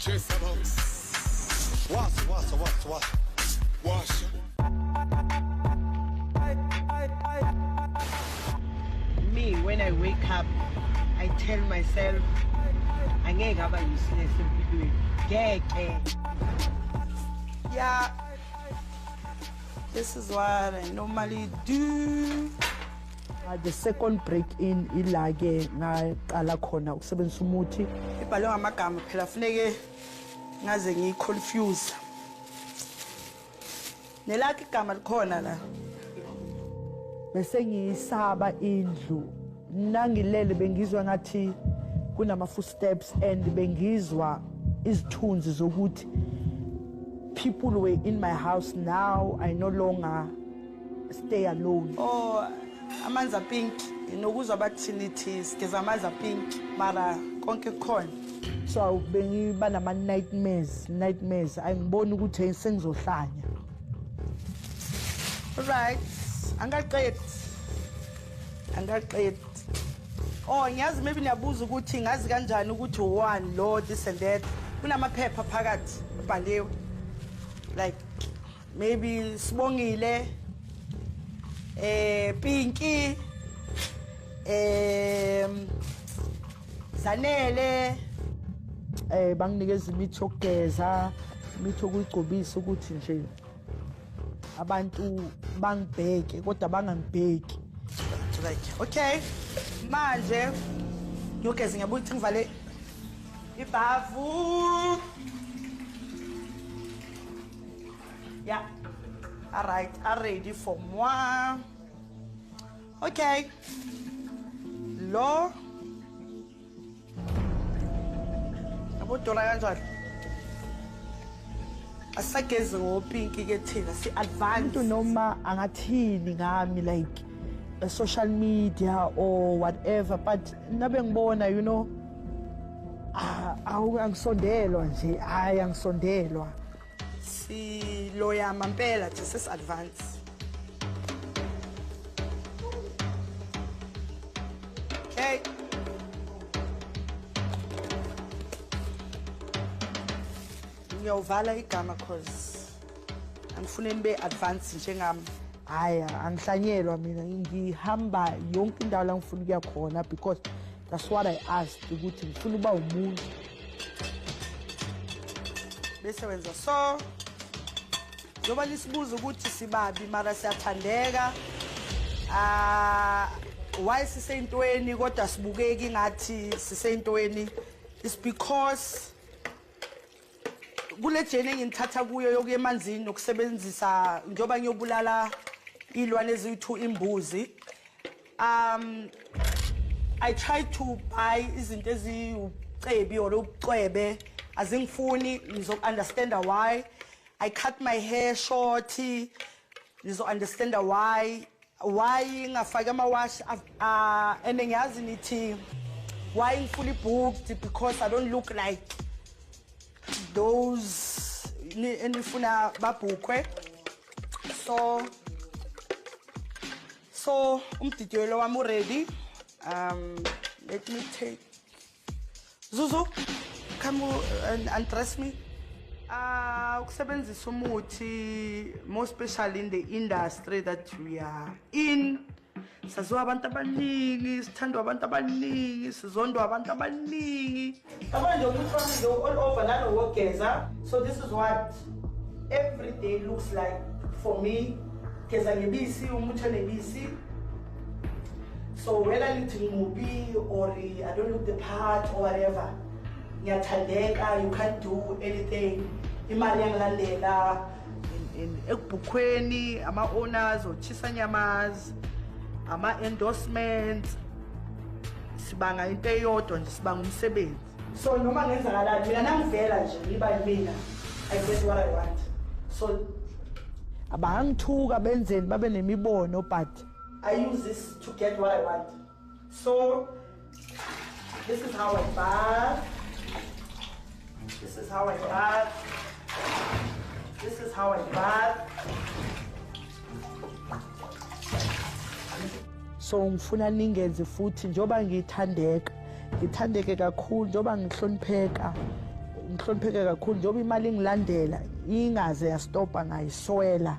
Washa, washa, washa, washa. Washa. Me, when I wake up, I tell myself, angeke aba useless empilweni. Ngeke. Yeah, this is what I normally do. The second break in ila ke ngaqala khona ukusebenzisa umuthi. Ibhalwe ngamagama phela, funeke ngaze ngiyi-confuse. Nelakho igama likhona la. Bese ngiyisaba indlu, nangilele bengizwa ngathi kunama footsteps and bengizwa izithunzi zokuthi people were in my house. Now I no longer stay alone. Oh, amanzi apink, nokuzwa bathini, thi sigeza amanzi apink, mara konke kukhona. So bengiba nama nightmares, angiboni ukuthi sengizohlanya. Alright, angaqedi, angaqedi. Oh, ngiyazi maybe niyabuza ukuthi ngazi kanjani ukuthi one lo this and that. Kunamaphepha phakathi abhaliwe, like maybe Sibongile, Pinky, Zanele. Banginikeza imithi yokugeza, imithi yokuyigcobisa, ukuthi nje abantu bangibheke kodwa bangangibheki. Like, okay, manje ngiyogeza, ngiyabuya ukuthi ngivale ibhavu. Yeah, alright, are ready for moi. Okay, lo yabodora kanjani, asisagezi ngopinki ke thina, si-advance. Umuntu noma angathini ngami, like social media or whatever, but nabe ngibona, ah, awu, angisondelwa nje, hayi, angisondelwa. Siloya mampela nje, sesi-advance. Okay, ngiyawuvala igama 'cause angifuni nibe advance njengami. Hayi, angihlanyelwa mina, ngihamba yonke indawo la ngifuna ukuya khona because that's what I asked, ukuthi ngifuna ukuba umuntu. Bese wenza so, njengoba nisibuza ukuthi sibabi mara siyathandeka, ah, why siseyintweni kodwa sibukeki ngathi siseyintweni? It's because kule journey engingithatha kuyo yokuya emanzini nokusebenzisa, njengoba ngiyobulala iy'lwane eziyi-two, imbuzi, I try to buy izinto eziwucebi or ubucwebe, azingifuni. Nizo-understanda why I cut my hair short, nizo-understanda why ngingafaki amawashi, and ngiyazi nithi why ngifully booked, because I don't look like those enifuna babhukhwe. So umdidiyelo wami uready. Let me take Zuzu, come and undress me. Ukusebenzisa umuthi, more especially in the industry that we are in, saziwa abantu abaningi, sithandwa abantu abaningi, sizondwa abantu abaningi. Yabona nje umuthi wami lo all over nanowogeza. So this is what every day looks like for me. Geza ngebisi, umuthi onebisi. So whether nithi ngimubi or I don't look the part or whatever, ngiyathandeka. You can't do anything. Imali yangilandela ekubhukhweni, ama-owners ochisanyamazi, ama-endorsements, sibanga into eyodwa nje, sibanga umsebenzi. So noma ngenzakalani mina, nangivela nje ngiba yimina, I get what I want. So Abangithuka, benzeni, babe nemibono, but I use this to get what I want. So this is how I bath. This is how I bath. This is how I bath. So ngifuna ningenze futhi njengoba ngithandeka, ngithandeke kakhulu, njengoba ngihlonipheka. Ngihlonipheke kakhulu njengoba imali ingilandela ingaze yastopa ngayiswela.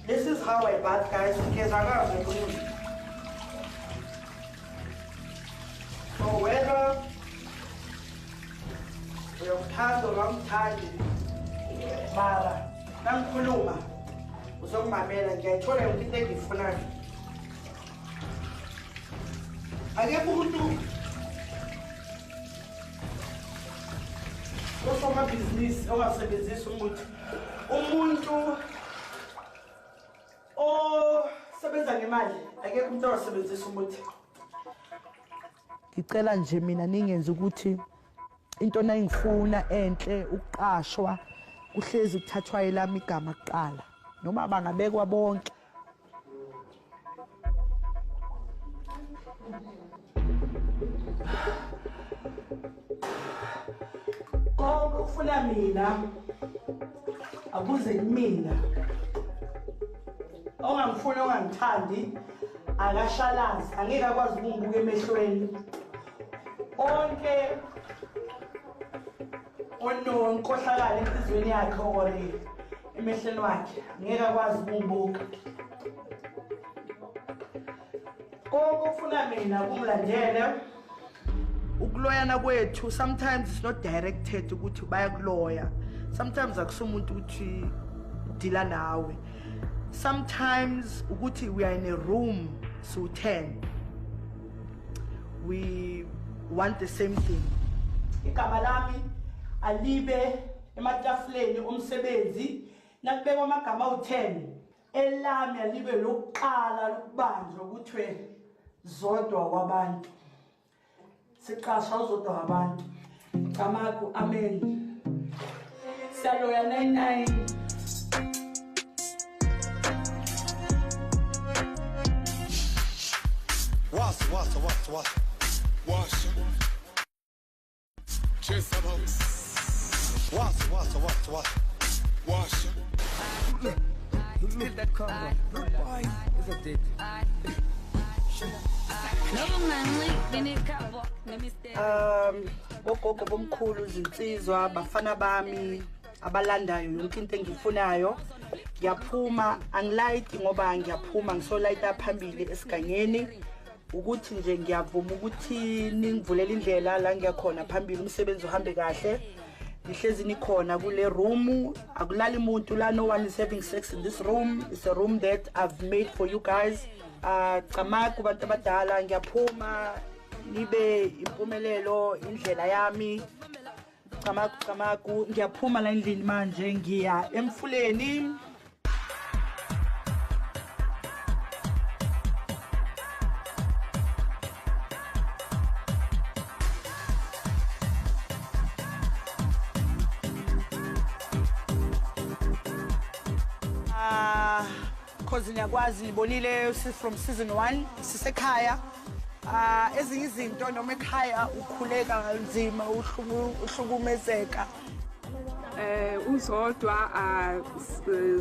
This is how I bath, guys. Ngigeza kahle kumuntu. So whether uyawuthanda or awumthandi, mara nangikhuluma uzongimamela, ngiyayithola yonke into engiyifunayo. Akekho umuntu osomabhizinisi ongasebenzisi umuthi. Umuntu osebenza ngemali, akekho umuntu ongasebenzisi umuthi. Ngicela nje mina ningenze ukuthi into nayingifuna enhle ukuqashwa kuhlezi kuthathwa elami igama kuqala noma bangabekwa bonke. Konke ukufuna mina akuze kumina. Ongangifuni ongangithandi akashalazi, angeke akwazi ukungibuka emehlweni. Onke ononkohlakala enhliziyweni yakhe or emehlweni wakhe angeke akwazi ukungibuka. Konke ukufuna mina kungilandele. Ukuloyana kwethu sometimes it's not directed ukuthi bayakuloya. Sometimes akusumuntu ukuthi dila nawe. Sometimes ukuthi we are in a room so 10 we want the same thing. Igama lami alibe ematafuleni omsebenzi nakubekwa amagama awu-10 elami alibe lokuqala lokubanjwa kuthiwe Zodwa Wabantu. Siqasha uZodwa Wabantu. Camagu, amen. Siyaloya 99. Wash, wash, wash, wash. Wash. Chase them out. Wash, wash, wash, wash. Wash. Still that combo. Good boy. Is a dead. Bogogo bomkhulu, zinsizwa, bafana bami abalandayo yonke into engiyifunayo. Ngiyaphuma, angilayiti ngoba ngiyaphuma ngisolayita phambili esigangeni. Ukuthi nje ngiyavuma ukuthi ningivulele indlela la ngiyakhona phambili, umsebenzi uhambe kahle. Nihlezi nikhona kule room, akulali muntu la, no one is having sex in this room. It's a room that I've made for you guys. Camagu bantu abadala, ngiyaphuma nibe impumelelo indlela yami. Camagu, camagu, ngiyaphuma la endlini manje ngiya emfuleni. Because niyakwazi nibonile from season 1 sisekhaya. Ezinye izinto noma ekhaya ukhuleka kanzima, uhlukumezeka. uZodwa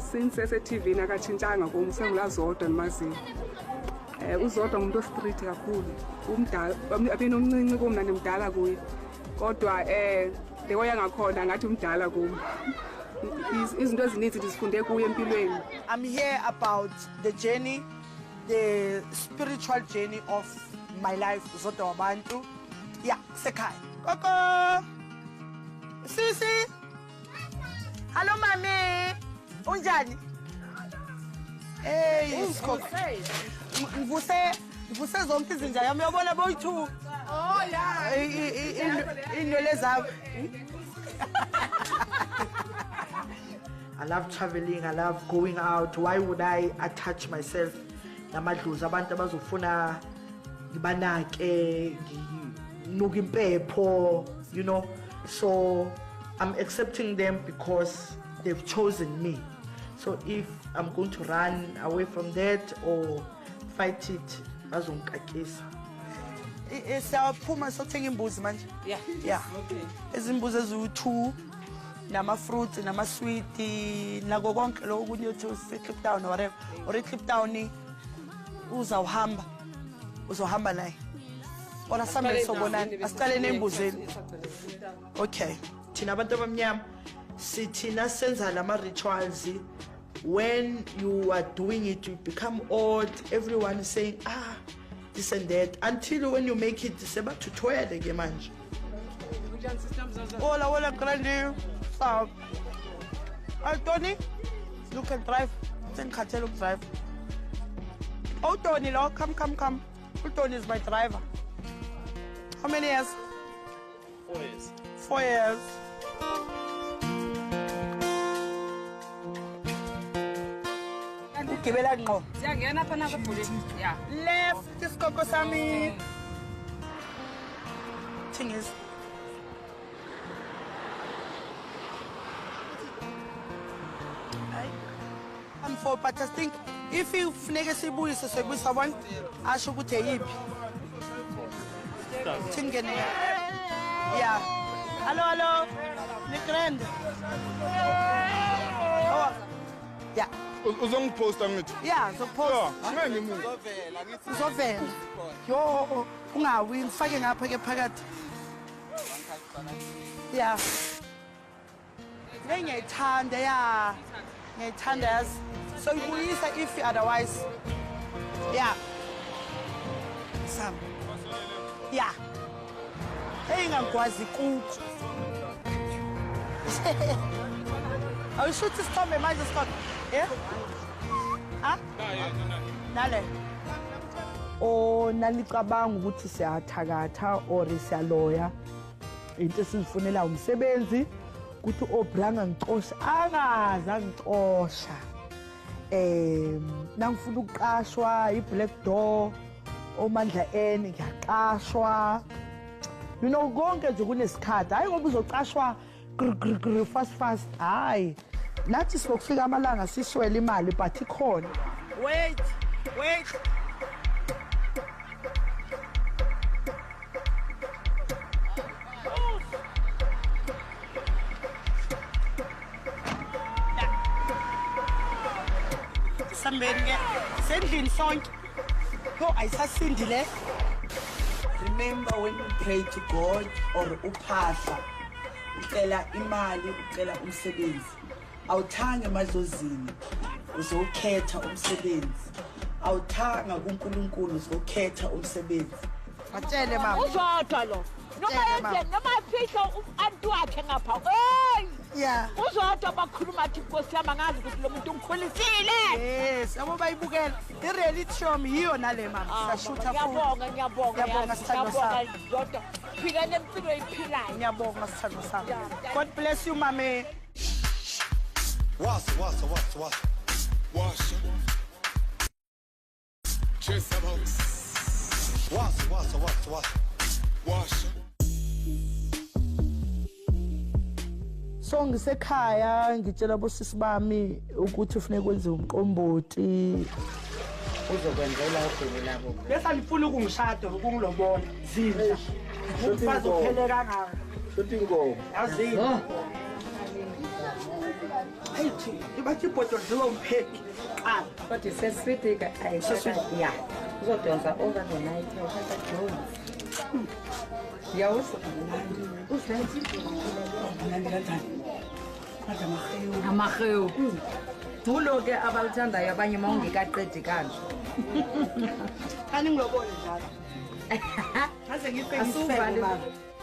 since ese-TV nakatshintshanga kum, usengulaa Zodwa ndimaziyo. uZodwa ngumuntu o-street kakhulu, umdala, I umncinci kum, mna ndimdala kuye, kodwa le way angakhona ngathi umdala kum. Izinto ezininzi ndizifunde kuye empilweni. I'm here about the journey, the spiritual journey of my life, Zodwa Wabantu. Yeah, sekhaya. Koko! Sisi! Hello, mami! Unjani? Hey, Skoko. Ngivuse zonke izinja yami, uyabona boyi-2. Oh, yeah. Inwele zami. I love traveling, I love going out. Why would I attach myself namadlozi abantu abazofuna ngibanake, nginuke impepho, you know? So I'm accepting them because they've chosen me. So if I'm going to run away from that or fight it, bazongikakisa. Siyaphuma sothenga imbuzi manje. Yeah. Yeah. Okay. Izimbuzi eziwu-2 nama-fruits, namaswiti, nako konke lokho okunye uthi use-Kliptown or whatever. Or i-Kliptown uzawuhamba. Uzohamba naye. Or asambe sobonana. Asiqale nembuzeni. Okay. Thina abantu abamnyama sithina senza lama rituals. When you are doing it, you become old. Everyone is saying, ah, this and that. Until when you make it, sebathuthwele ke manje. Hola, hola, grande. So, Tony, you can drive. Sengikhathele ukudrive. Oh, Tony, lo, come, come, come. Tony is my driver. How many years? 4 years. 4 years. Ugibela ngqo. Siyangena phana kwebhuleni. Yeah. Left isigogo sami. Thing is, I'm for, but I think if you funeke sibuyise soyibuyisa one, asho ukuthi eyiphi. Thingene. Yeah. Hello, hello. Ni grand. Oh. Yeah. Uzongiposta ngithi. Yeah, zopost. Angeke ngimuve. Uzovela. Yo, ungawi ngifake ngapha ke phakathi. Yeah. Ngiyayithanda ya. Ngiyayithanda yazi. So ibuyisa if otherwise. Yeah. Sam. Yeah. Hey, ngangikwazi kuku. Awushuthi isithombe manje Scott. Yeah? Ah? Nale. O nalicabanga ukuthi siyathakatha or siyaloya. Into esizifunela umsebenzi ukuthi obranga ngixosha angazi angixosha. Nangifuna ukuqashwa iBlack Door oMandla N ngiyaqashwa. You know konke nje kunesikhathi. Hayi ngoba uzoqashwa gr fast fast. Hayi. Nathi sokufika amalanga siswele imali but ikhona. Wait, wait. Sambeni ke sendlini sonke. Yo ayisasindi le. Remember when you pray to God or uphahla, ucela imali, ucela umsebenzi. Awuthanga emadlozini uzokhetha umsebenzi. Awuthanga kuNkulunkulu uzokhetha umsebenzi. Batshele mama. Uzodwa lo. Noma yenzeni noma afihla uanti wakhe ngapha. Hey! Yeah. Uzodwa bakhuluma athi Nkosi yami angazi ukuthi lo muntu ungikhulisile. Yes, yabo bayibukela. I-reality show yiyo nale mama. Siyashutha futhi. Ngiyabonga, ngiyabonga. Ngiyabonga sithandwa sami. Zodwa. Phila nempilo oyiphilayo. Ngiyabonga sithandwa sami. God bless you mame. Wasa, wasa, wasa, wasa. Wasa. Chase about. Wasa, wasa, wasa, wasa. Wasa. So ngisekhaya ngitshela bosisi bami ukuthi ufune kwenze umqombothi. Uzokwenzela ubheki labo. Bese alifuna ukungishada ukungilobola. Zinja. Umfazi ophele kangaka. Shuthi inkomo. Yazini. Hey, ibathi ibhodo lidliwa umpheki. Qala. Kodwa seswiti ke ayiseswiti. Yeah. Uzodonsa over the night uthatha Jones. Yawusa uzenzi mnandi kanjani? Badla amahewu. Amahewu. Dulo ke abalithandayo abanye uma ungekaqedi kanje. Ani ngilobole njalo. Ngaze ngife ngisifebe baba.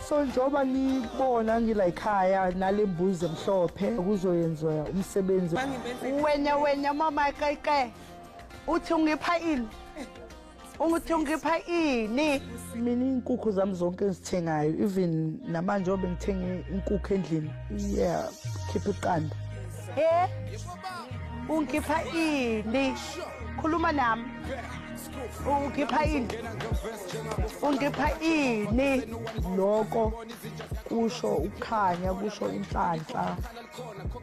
So njengoba nibona ngila ekhaya nale mbuzi emhlophe kuzoyenziwa umsebenzi. Wena wena mama keke. Uthi ungipha ini? Unguthi ungipha ini? Mina inkukhu zami zonke engizithengayo even namanje obe ngithenge inkukhu endlini. Yeah, khipha iqanda. Eh? Ungipha ini? Khuluma nami. Ungipha ini? Ungipha ini? Lokho kusho ukukhanya, kusho inhlanhla.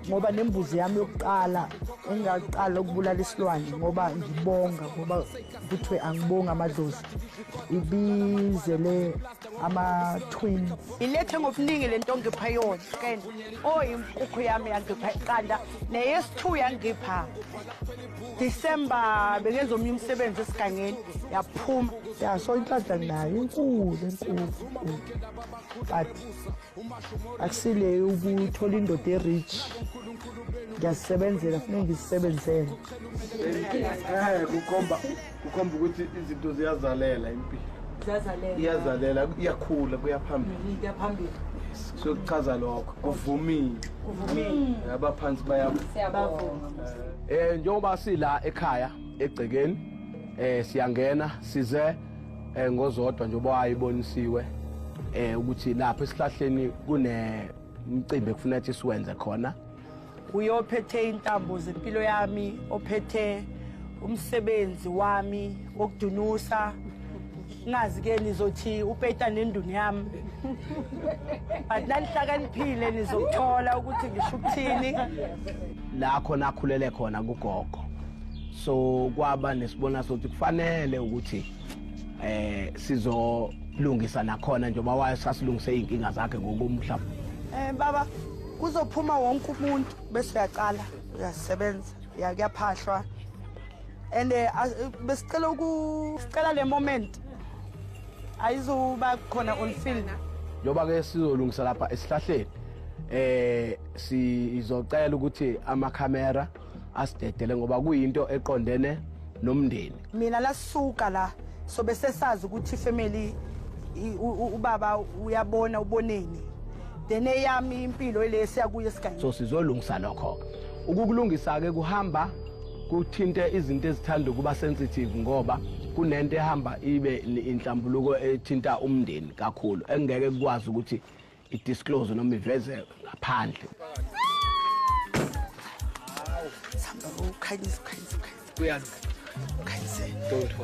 Ngoba nembuzi yami yokuqala engaqala ukubulala isilwane ngoba ngibonga ngoba kuthiwe angibonga amadlozi ibizele ama-twins. Ilethe ngobuningi lento ongipha yona kena. Oh inkukhu yami yangipha iqanda neyesi-2 yangipha. December bengenza omunye umsebenzi esigangeni yaphuma. Ya so inhlanhla nginayo inkulu enkulu. But akusile ukuthola indoda e-rich. Ngiyazisebenzela, funeka ngizisebenzele. Kukhomba ukuthi izinto ziyazalela impilo. Iyazalela, iyakhula kuya phambili. Kuya phambili. Sokuchaza lokho, kuvumile. Kuvumile. Abaphansi bayavuma. Siyabavuma. Njengoba sila ekhaya egcekeni siyangena size ngoZodwa njengoba wayibonisiwe ukuthi lapha esihlahleni kunemicimbi ekufuneka siwenze khona. Uyophethe intambo zempilo yami, ophethe umsebenzi wami wokudunusa. Ngazi ke nizothi upeta nenduni yami. But nanihlakaniphile nizokuthola ukuthi ngisho ukuthini. La khona akhulele khona kugogo. So kwaba nesibona sokuthi kufanele ukuthi sizolungisa nakhona njengoba wayesasilungise inkinga zakhe ngokumhla. Baba kuzophuma wonke umuntu bese uyaqala uyasebenza kuyaphahlwa. And besicela ukusicela le moment ayizuba khona on field. Njengoba ke sizolungisa lapha esihlahleni sizocela ukuthi amakhamera asidedele ngoba kuyinto eqondene nomndeni. Mina lasuka la so bese sazi ukuthi ifamily ubaba uyabona uboneni. Then eyami impilo lesi yakuye esigangeni. So sizolungisa lokho. Ukukulungisa ke kuhamba kuthinte izinto ezithanda ukuba sensitive ngoba kunento ehamba ibe inhlambuluko ethinta umndeni kakhulu engeke kukwazi ukuthi i-disclose noma iveze ngaphandle. Samba ukhanyisa ukhanyisa ukhanyisa.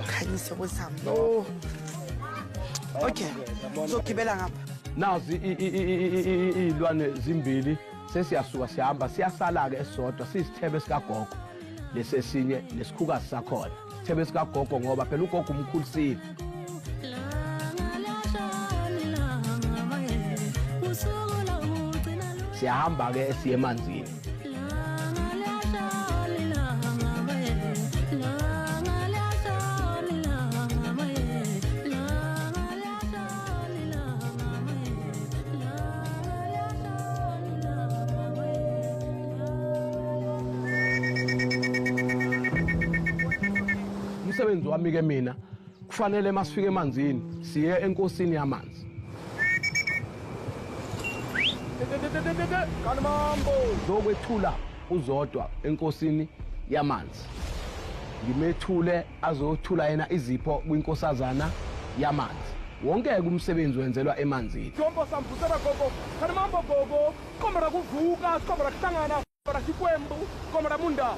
Khanyise kwesamba. Okay. Uzogibela ngapha. Nazi izilwane zimbili sesiyasuka sihamba siyasala ke esodwa sisithebe sikagogo lesesinye nesikhukazi sakhona. Sithebe sikagogo ngoba phela ugogo umkhulisile. Siyahamba ke siye emanzini. Umsebenzi wami ke mina kufanele masifike emanzini siye enkosini yamanzi. Zokwethula uZodwa enkosini yamanzi. Ngimethule azothula yena izipho kwinkosazana yamanzi. Wonke umsebenzi wenzelwa emanzini. Jombo samvusela gogo, kanimambo gogo, komera kuvuka, komera kuhlangana, komera xikwembu, komera munda.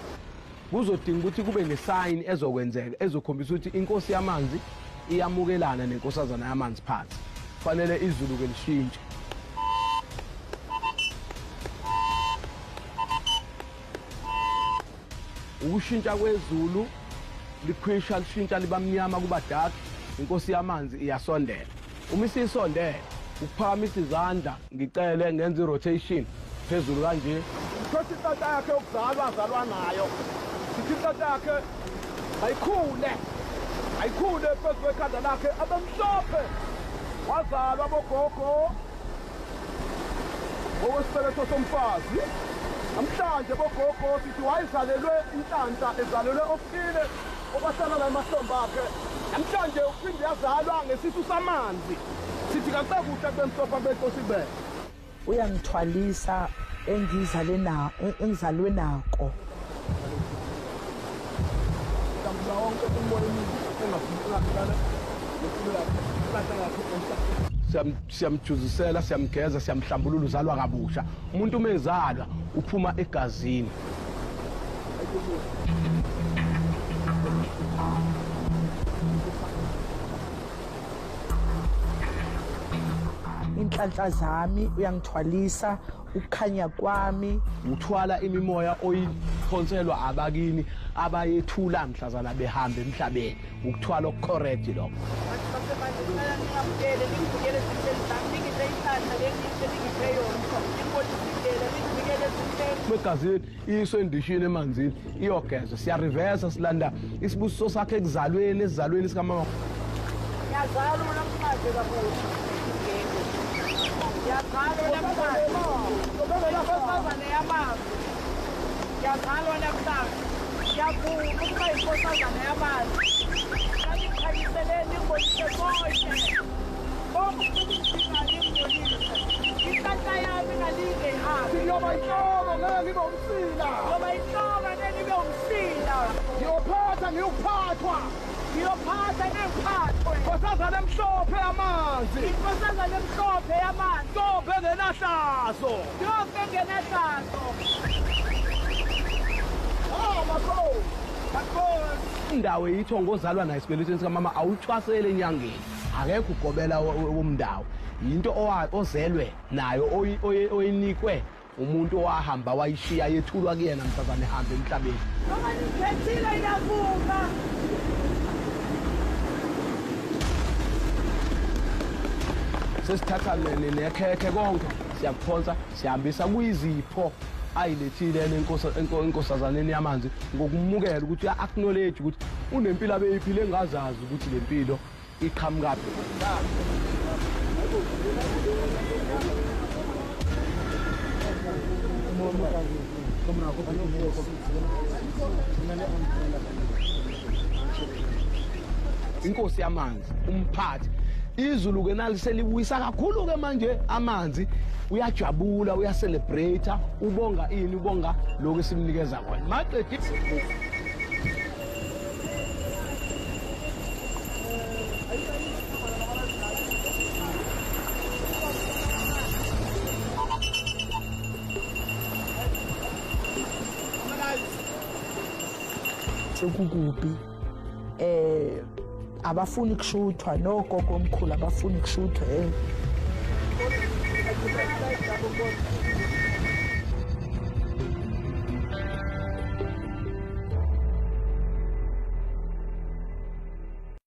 Kuzodinga ukuthi kube nesign ezokwenzeka ezokhombisa ukuthi inkosi yamanzi iyamukelana nenkosazana yamanzi phansi. Kufanele izulu ke lishintshe. Ukushintsha kwezulu likhwisha lishintsha liba mnyama kuba dark, inkosi yamanzi iyasondela. Uma isisondela ukuphakamisa izandla ngicele ngenze i-rotation phezulu kanje. Uthatha inhlanhla yakhe yokuzalwa azalwa nayo. Sithi inhlanhla yakhe ayikhule. Ayikhule phezu kwekhanda lakhe abamhlophe. Wazalwa bogogo ngokwesibeletho somfazi. Namhlanje bogogo sithi wayezalelwe inhlanhla ezalelwe okuthile okwahlala la emahlombe akhe. Namhlanje uphinde yazalwa ngesisu samanzi. Sithi kakuhle kubemhlophe benkosi be. Uyangithwalisa engizale na engizalwe nako. Siyamjuzisela, siyamgeza, siyamhlambulula uzalwa kabusha. Umuntu uma ezalwa uphuma egazini. Inhlanhla zami uyangithwalisa, ukukhanya kwami. Uthwala imimoya oyiphonselwa abakini abayethula mhlazana behamba emhlabeni. Ukuthwala okucorrect lokho. Egazini iso endishini emanzini iyogezwa, siyarivesa silanda isibusiso sakhe ekuzalweni esizalweni sikamama. Ngiyazalwa namhlanje kabusha. Ngiyazalwa namhlanje. Inkosazane yamanzi. Ngiyazalwa namhlanje. Ngiyavuma ukuba inkosazane yamanzi. Ningikhanyiseleni ningibonise konke. Konke ukudinga ningibonise. Inhlanhla yami ngalinge ihambe. Ngiyoba inhloko ngeke ngibe umsila. Ngiyoba inhloko ngeke ngibe umsila. Ngiyophatha ngiyokuphathwa. Ngiyophatha ngiyophathwe. Inkosazane emhlophe yamanzi. Inkosazane emhlophe yamanzi. Ntombi engenahlazo. Ntombi engenahlazo. Ah, makhosi. Makhosi. Indawo yithongo ozalwa nayo esibelethweni sikamama awuthwasele enyangeni. Akekho ugobela womndawo. Yinto ozelwe nayo oyinikwe umuntu owahamba wayishiya yethulwa kuyena mhlazane ehamba emhlabeni. Noma nikhethile ngiyavuma. Sesithatha nekhekhe konke siyakuphonsa sihambisa kuyizipho ayilethile enkosazaneni yamanzi ngokumukela ukuthi uya-acknowledge ukuthi unempilo abeyiphile engazazi ukuthi le mpilo iqhamukaphi. Inkosi yamanzi umphathi izulu ke naliselibuyisa kakhulu ke manje amanzi uyajabula uyacelebrate ubonga ini ubonga lokho esimnikeza kona maqedi. Sekukubi abafuni kushuthwa nogogo omkhulu abafuni kushuthwa.